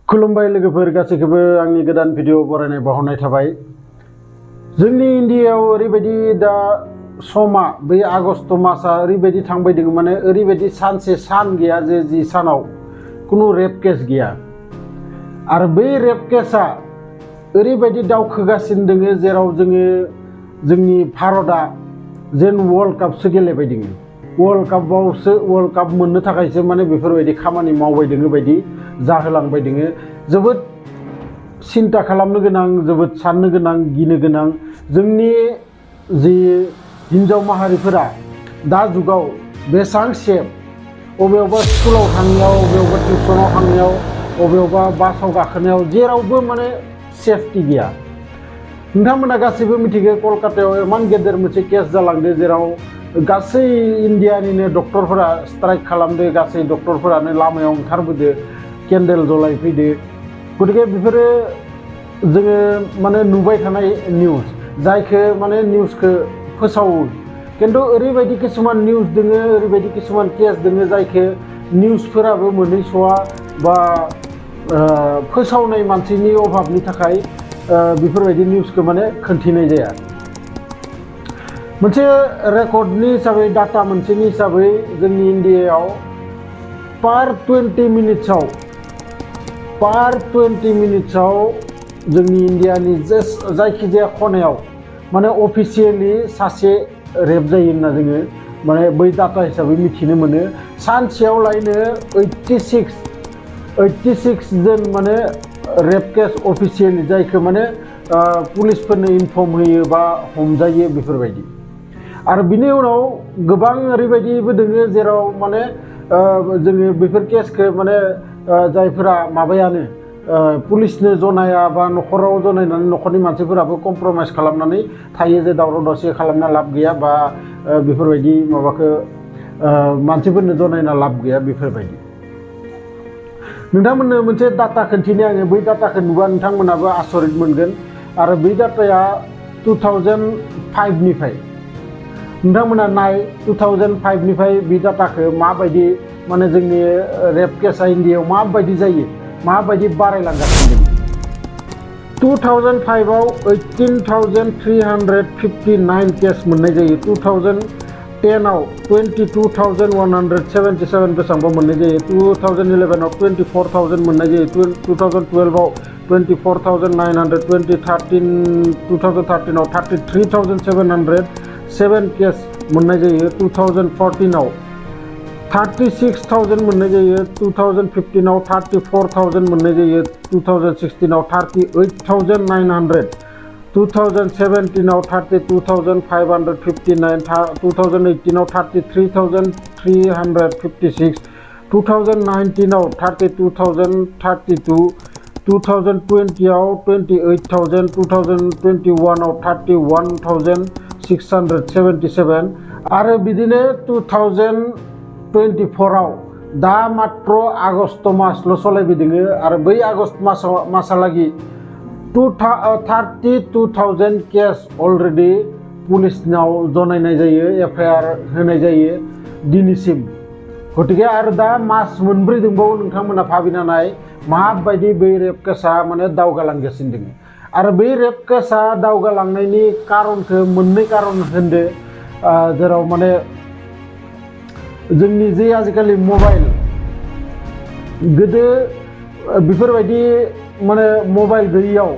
खुलुमबाय लोगोफोर गासैखौबो आंनि गोदान भिडिअ बरायनाय बावहरनाय थाबाय। जोंनि इन्डियायाव ओरैबायदि दा समा बै आगस्ट मासा ओरैबायदि थांबाय दङ, माने ओरैबायदि सानसे सान गैया जे जि सानाव कुनु रेप केस गैया। आरो बै रेप केसा ओरैबायदि दावखोगासिनो दङ जेराव जोंनि भारतआ जेन वर्ल्ड कापसो गेलेबाय दङ। वर्ल्ड काप मोननो थाखायसो माने बेफोरबायदि खामानि मावबाय दङ बायदि जाहोलांबाय दङ। जोबोद सिन्ता खालामनो गोनां, जोबोद साननो गोनां, गिनो गोनां। जोंनि जि हिन्जाव माहारिफोरा दा जुगाव बेसेबां सेफ, अबेयावबा स्कुलाव थांनायाव, अबेयावबा टिउसनाव थांनायाव, अबेयावबा बासाव गाखोनायाव जेरावबो माने सेफटि गैया। नोंथांमोना गासैबो मिथिगौ कलकातायाव इमान गेदेर मोनसे केस जालांदो जेराव गासै इन्डियानिनो डक्टरफोरा स्ट्राइक खालामदो, गासै डक्टरफोरानो लामायाव ओंखारबोदो, केन्डेल जलायफैदो। गतिके बेफोरो जोङो माने नुबाय थानाय निउस, जायखौ माने निउसखौ फोसावो। खिन्थु ओरैबायदि किसुमान निउस दोङो, ओरैबायदि किसुमान केस दोङो जायखौ निउसफोराबो मोनहैस'वा बा फोसावनाय मानसिनि अभाबनि थाखाय बेफोरबायदि निउसखौ माने खोन्थिनाय जाया। मोनसे रेकर्डनि हिसाबै, डाटा मोनसेनि हिसाबै जोंनि इन्डियायाव पार 20 मिनिट्सआव जोंनि इन्डियानि जायखिजाया खनायाव माने अफिसियेलि सासे रेप जायो होनना जोङो माने बै डाटा हिसाबै मिथिनो मोनो। सानसेयाव लायनो 86 जन माने रेप केस अफिसियेलि, जायखौ माने पुलिसफोरनो इनफर्म होयो बा हमजायो बेफोरबायदि। आरो बिनि उनाव गोबां ओरैबायदिबो दोङो जेराव माने जोङो बेफोर केसखौ माने जायफोरा माबायानो पुलिसनो जनाया बा न'खराव जनायनानै न'खरनि मानसिफोराबो कमप्रमाइस खालामनानै थायो जे दावराव दावसि खालामना लाब गैया बा बेफोरबायदि माबाखौ मानसिफोरनो जनायना लाब गैया बेफोरबायदि। नोंथांमोननो मोनसे डाटा खोन्थिनो आङो, बै डाटाखौ नुबा नोंथांमोनाबो आसरित मोनगोन। आरो बै डाटाया 2005निफ्राय, नोंथांमोना नाय 2005निफ्राय बे डाटाखौ माबायदि माने जोंनि रेप केसा इन्डियायाव माबायदि जायो, माबायदि बारायलांगासिनो दङ। 2005आव 18,359 केस मोननाय जायो। 2010आव 22,177 बेसेबांबा मोननाय जायो। 2011आव 24,000 मोननाय जायो। 2012आव 24,900, 2013आव 33,707 केस मोननाय जायो। 2014आव 36,000 मोननाय जायो। 2015आव 34,000 मोननाय जायो। 2016आव 38,900, 2017आव 32,559, 2018आव 33,356, 2019आव 32,032, 2020आव 28,000, 2021आव 31,677 आरो बिदिनो 2024आव दा मात्र आगस्ट मासल' सलायबाय दोङो। आरो बै आगस्ट मासालागि 32,000 केस अलरेडि पुलिसनाव जनायनाय जायो, FIR होनाय जायो दिनैसिम। गतिके आरो दा मास मोनब्रै दंबावो। नोंथांमोना भाबिना नाय माबायदि बै रेप केसा माने दावगालांगासिनो दङ। आरो बै रेप केसा दावगालांनायनि कारनखौ मोननै कारन होनदो, जेराव माने जोंनि जे आजिखालि मबाइल, गोदो बेफोरबायदि माने मबाइल गैयैयाव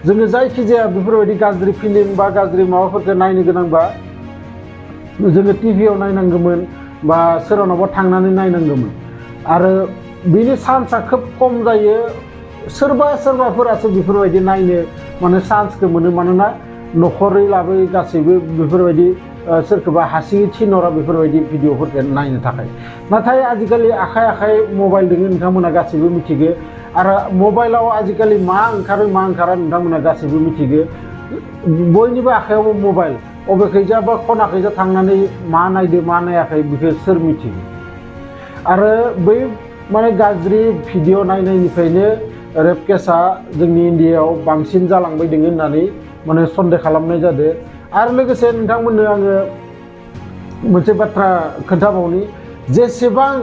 जोङो जायखिजाया बेफोरबायदि गाज्रि फिल्म बा गाज्रि माबाफोरखौ नायनो गोनांबा जोङो टिभियाव नायनांगौमोन बा सोरनावबा थांनानै नायनांगौमोन। आरो बेनि चान्सआ खोब खम जायो। सोरबाफोरासो बेफोरबायदि नायनो माने चान्सखौ मोनो, मानोना न'खरै लाबोयो गासैबो बेफोरबायदि सोरखौबा हारसिङै थिनहरा बेफोरबायदि भिडिअफोरखौ नायनो थाखाय। नाथाय आजिखालि आखाइ मबाइल दोङो, नोंथांमोना गासैबो मिथिगो। आरो मबाइलाव आजिखालि मा ओंखारा नोंथांमोना गासैबो मिथिगो। बयनिबो आखायाव मबाइल, अबेखैजा बा खनाखैजा थांनानै मा नायदो मा नायाखै बेखौ सोर मिथिगो। आरो बै माने गाज्रि भिडिअ नायनायनिफ्रायनो रेप केसा जोंनि इन्डियायाव बांसिन जालांबाय दङ होननानै माने सन्देह खालामनाय जादों। आरो लोगोसे नोंथांमोननो आङो मोनसे बाथ्रा खोन्थाबावनि, जेसेबां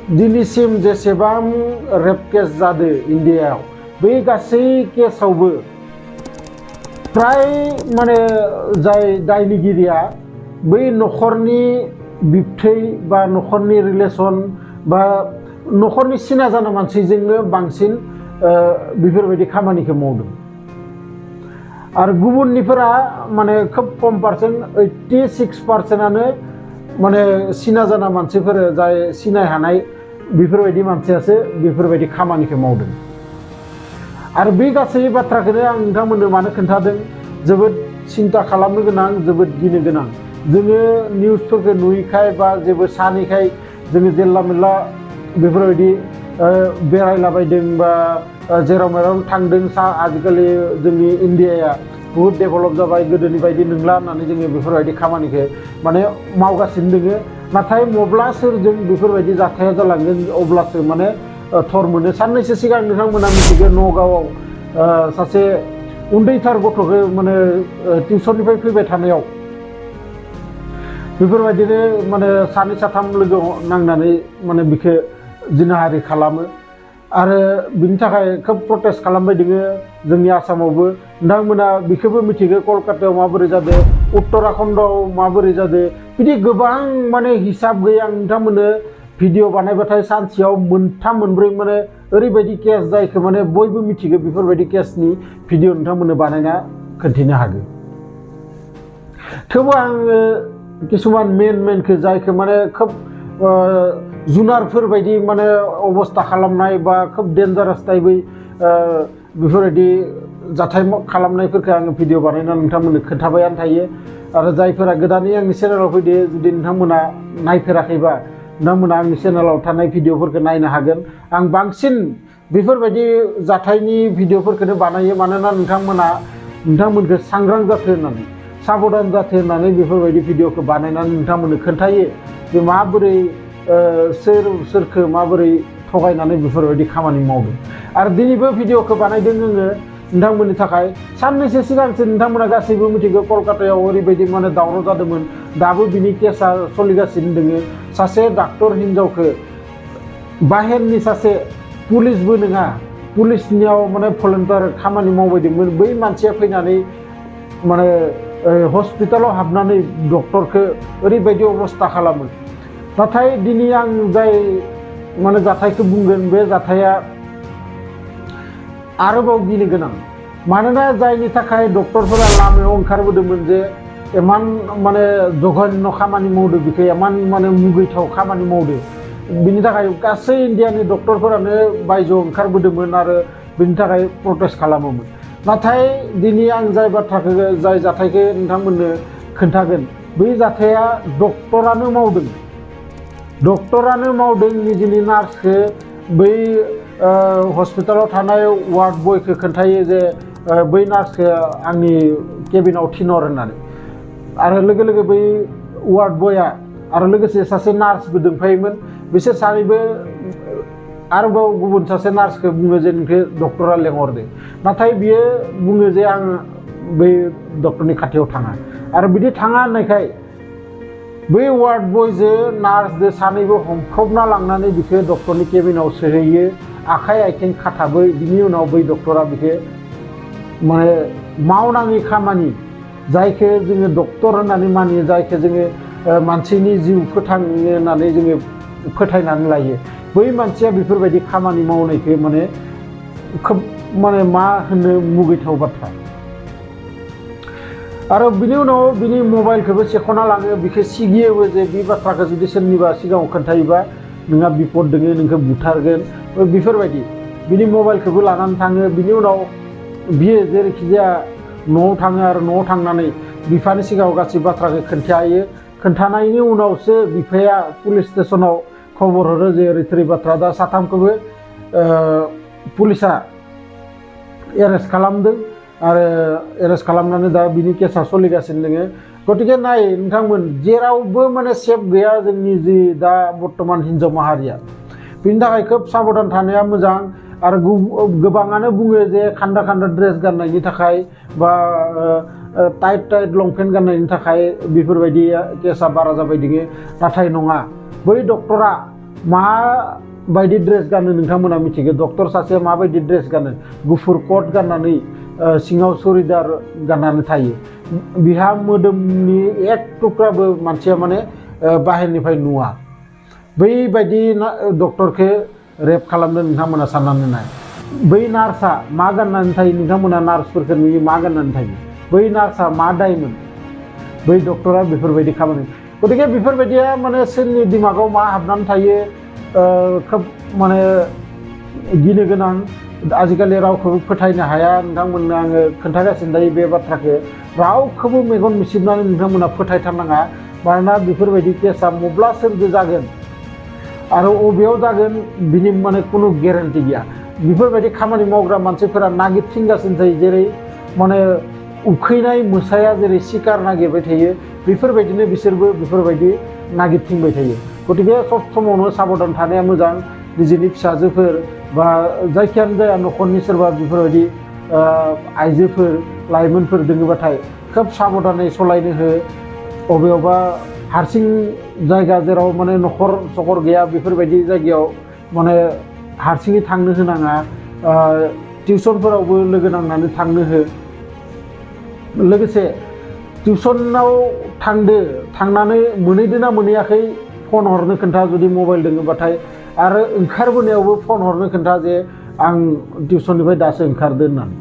दिनैसिम जेसेबां रेप केस जादों इन्डियायाव बै गासै केसावबो प्राय माने जाय दायनिगिरिया बै न'खरनि बिबथै बा न'खरनि रिलेसन बा न'खरनि सिना जाना मानसिजोंनो बांसिन बेफोरबायदि खामानिखौ मावदों आरो गुबुननिफोरा माने खोब खम पार्सेन्ट 86%आनो माने सिना जाना मानसिफोर जाय सिनाय हानाय बेफोरबायदि मानसियासो बेफोरबायदि खामानिखौ मावदों आरो बे गासै बाथ्राखौनो आं नोंथांमोननो मानो खोन्थादों जोबोद सिन्ता खालामनो गोनां जोबोद गिनो गोनां जोङो निउसफोरखौ नुयैखाय बा जेबो सानैखाय जोङो जेला मेला बेफोरबायदि बेरायलाबायदों बा जेराव मेराव थांदों आजिखालि जोंनि इन्डियाया बुहुत डेभेलप जाबाय गोदोनि बायदि नंला होननानै जोङो बेफोरबायदि खामानिखौ माने मावगासिनो दोङो नाथाय मब्ला सोरजों बेफोरबायदि जाथाया जालांगोन अब्लासो माने थर मोनो साननैसो सिगां नोंथांमोना मिथिगौ नगावआव सासे उन्दैथार गथ'खौ माने टिउसननिफ्राय फैबाय थानायाव बेफोरबायदिनो माने सानै साथाम लोगो नांनानै माने बिखौ जिनाहारि खालामो आरो बिनि थाखाय खोब प्रटेस्ट खालामबाय दोङो जोंनि आसामावबो नोंथांमोना बेखौबो मिथिगौ कलकातायाव माबोरै जादों उत्तराखन्डआव माबोरै जादों बिदि गोबां माने हिसाब गैया आं नोंथांमोननो भिडिअ बानायबाथाय सानसेयाव मोनथाम मोनब्रै माने ओरैबायदि केस जायखौ माने बयबो मिथिगौ बेफोरबायदि केसनि भिडिअ नोंथांमोननो बानायना खोन्थिनो हागोन थेवबो आङो किसुमान मेनखौ जायखौ माने खोब जुनारफोर बायदि माने अबस्था खालामनाय बा खोब डेन्जारास टाइपै बेफोरबायदि जाथाय खालामनायफोरखौ आङो भिडिअ बानायनानै नोंथांमोननो खोन्थाबायानो थायो आरो जायफोरा गोदानै आंनि चेनेलाव फैदो जुदि नोंथांमोना नायफेराखैबा नोंथांमोना आंनि चेनेलाव थानाय भिडिअफोरखौ नायनो हागोन आं बांसिन बेफोरबायदि जाथायनि भिडिअफोरखौनो बानायो मानोना नोंथांमोनखौ सांग्रां जाथों होननानै साबधान जाथों होननानै बेफोरबायदि भिडिअखौ बानायनानै नोंथांमोननो खोन्थायो जे माबोरै सोरखौ माबोरै थगायनानै बेफोरबायदि खामानि मावदों आरो दिनैबो भिडिअखौ बानायदों आङो नोंथांमोननि थाखाय साननैसो सिगांसो नोंथांमोना गासैबो मिथिगौ कलकातायाव ओरैबायदि माने दावराव जादोंमोन दाबो बिनि केसा सोलिगासिनो दोङो सासे डाक्टर हिनजावखौ बाहेरनि सासे पुलिसबो नङा पुलिसनियाव माने भलन्टियार खामानि मावबायदोंमोन बै मानसिया फैनानै माने हस्पिटालाव हाबनानै डक्टरखौ ओरैबायदि अबस्था खालामो नाथाय दिनै आं जाय माने जाथायखौ बुंगोन बे जाथाया आरोबाव गिनो गोनां मानोना जायनि थाखाय डक्टरफोरा लामायाव ओंखारबोदोंमोन जे इमान माने जघन्य खामानि मावदों बेखौ इमान माने मुगैथाव खामानि मावदों बिनि थाखाय गासै इन्डियानि डक्टरफोरानो बायजोआव ओंखारबोदोंमोन आरो बिनि थाखाय प्रटेस्ट खालामोमोन नाथाय दिनै आं जाय जाथायखौ नोंथांमोननो खोन्थागोन बै जाथाया डक्टरानो मावदों निजिनि नार्सखौ बै हस्पिटालाव थानाय वार्ड बयखौ खोन्थायो जे बै नार्सखौ आंनि केबिनाव थिनहर होननानै आरो लोगो लोगो बै वार्ड बयआ आरो लोगोसे सासे नार्सबो दंफायोमोन बिसोर सानैबो आरोबाव गुबुन सासे नार्सखौ बुङो जे नोंखौ डक्टरा लेंहरदो नाथाय बियो बुङो जे आं बै डक्टरनि खाथियाव थाङा आरो बिदि थाङा होननायखाय बै वार्ड बयजों नार्सजों सानैबो हमख्रबना लांनानै बिखौ डक्टरनि केबिनाव सोहैयो आखाइ आथिं खाथाबो बिनि उनाव बै डक्टरा बिखौ माने मावनाङि खामानि जायखौ जोङो डक्टर होननानै मानियो जायखौ जोङो मानसिनि जिउ फोथाङो होननानै जोङो फोथायनानै लायो बै मानसिया बेफोरबायदि खामानि मावनायखौ माने खोब माने मा होनो मुगैथाव बाथ्रा आरो बिनि उनाव बिनि मबाइलखौबो सेखना लाङो बिखौ सिगियोबो जे बे बाथ्राखौ जुदि सोरनिबा सिगाङाव खोन्थायोबा नोंहा बिपद दोङो नोंखौ बुथारगोन बेफोरबायदि बिनि मबाइलखौबो लानानै थाङो बिनि उनाव बियो जेरैखि जाया न'आव थाङो आरो न'आव थांनानै बिफानि सिगाङाव गासै बाथ्राखौ खोन्थायो खोन्थानायनि उनावसो बिफाया पुलिस स्टेसनाव खबर हरो जे ओरै थोरै बाथ्रा दा साथामखौबो पुलिसा एरेस्ट खालामदों आरो एरेस्ट खालामनानै दा बिनि केसा सोलिगासिनो दोङो गतिके नाय नोंथांमोन जेरावबो माने सेफ गैया जोंनि जि दा बर्तमान हिन्जाव माहारिया बिनि थाखाय खोब साबधान थानाया मोजां आरो गोबाङानो बुङो जे खान्दा खान्दा ड्रेस गाननायनि थाखाय बा टाइट लंपेन्ट गाननायनि थाखाय बेफोरबायदि केसा बारा जाबाय दोङो नाथाय नङा बै डक्टरा माबायदि ड्रेस गानो नोंथांमोना मिथिगौ डक्टर सासेया माबायदि ड्रेस गानो गुफुर कोट गाननानै सिङाव सुरिदार गाननानै थायो बिहा मोदोमनि एक टुक्राबो मानसिया माने बाहेरनिफ्राय नुवा बैबायदि डक्टरखौ रेप खालामनो नोंथांमोना साननानै नाय बै नार्सआ मा गाननानै थायो नोंथांमोना नार्सफोरखौ नुयो मा गाननानै थायो बै नार्सआ मा दायमोन बै डक्टरा बेफोरबायदि खामानि गतिके बेफोरबायदिया माने सोरनि दिमागाव मा हाबनानै थायो खोब माने गिनो गोनां आजिखालि रावखौबो फोथायनो हाया नोंथांमोननो आङो खोन्थागासिनो थायो बे बाथ्राखौ रावखौबो मेगन मिसिबनानै नोंथांमोना फोथायथारनाङा मानोना बेफोरबायदि केसा मब्ला सोरजो जागोन आरो अबेयाव जागोन बिनि माने खुनु गेरेन्टि गैया बेफोरबायदि खामानि मावग्रा मानसिफोरा नागिरथिंगासिनो थायो जेरै माने उखैनाय मोसाया जेरै शिकार नागिरबाय थायो बेफोरबायदिनो बिसोरबो बेफोरबायदि नागिरथिंबाय थायो गतिके सब समावनो साबधान थानाया मोजां निजेनि फिसाजोफोर बा जायखियानो जाया न'खरनि सोरबा बेफोरबायदि आइजोफोर लाइमोनफोर दोङोबाथाय खोब साबधानै सलायनो हो अबेयावबा हारसिं जायगा जेराव माने न'खर सखर गैया बेफोरबायदि जायगायाव माने हारसिङै थांनो होनाङा टिउसनफोरावबो लोगो नांनानै थांनो हो लोगोसे टिउसनाव थांनानै मोनहैदों ना मोनहैयाखै फन हरनो खोन्था जुदि मबाइल दोङोबाथाय आरो ओंखारबोनायावबो फन हरनो खोन्था जे आं टिउसननिफ्राय दासो ओंखारदों होननानै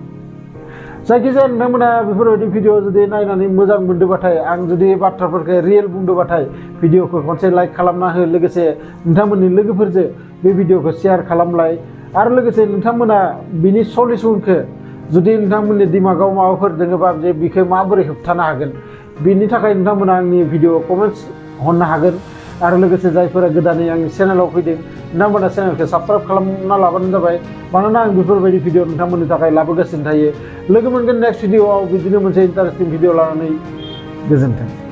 जायखिजाया नोंथांमोना बेफोरबायदि भिडिअ जुदि नायनानै मोजां मोनदोंबाथाय आं जुदि बाथ्राफोरखौ रियेल बुंदोंबाथाय भिडिअखौ खनसे लाइक खालामना हो लोगोसे नोंथांमोननि लोगोफोरजों बे भिडिअखौ शेयार खालामलाय आरो लोगोसे नोंथांमोना बिनि सलिउसनखौ जुदि नोंथांमोननि दिमागाव माबाफोर दोङोबा जे बिखौ माबोरै होबथानो हागोन बिनि थाखाय नोंथांमोना आंनि भिडिअ कमेन्ट्स हरनो हागोन आरो लोगोसे जायफोरा गोदानै आंनि चेनेलाव फैदों नोंथांमोना चेनेलखौ साबस्क्राइब खालामना लाबानो जाबाय मानोना आं बेफोरबायदि भिडिअ नोंथांमोननि थाखाय लाबोगासिनो थायो लोगो मोनगोन नेक्स्ट भिडिअआव बिदिनो मोनसे इन्टारेस्टिं भिडिअ लानानै गोजोन्थों।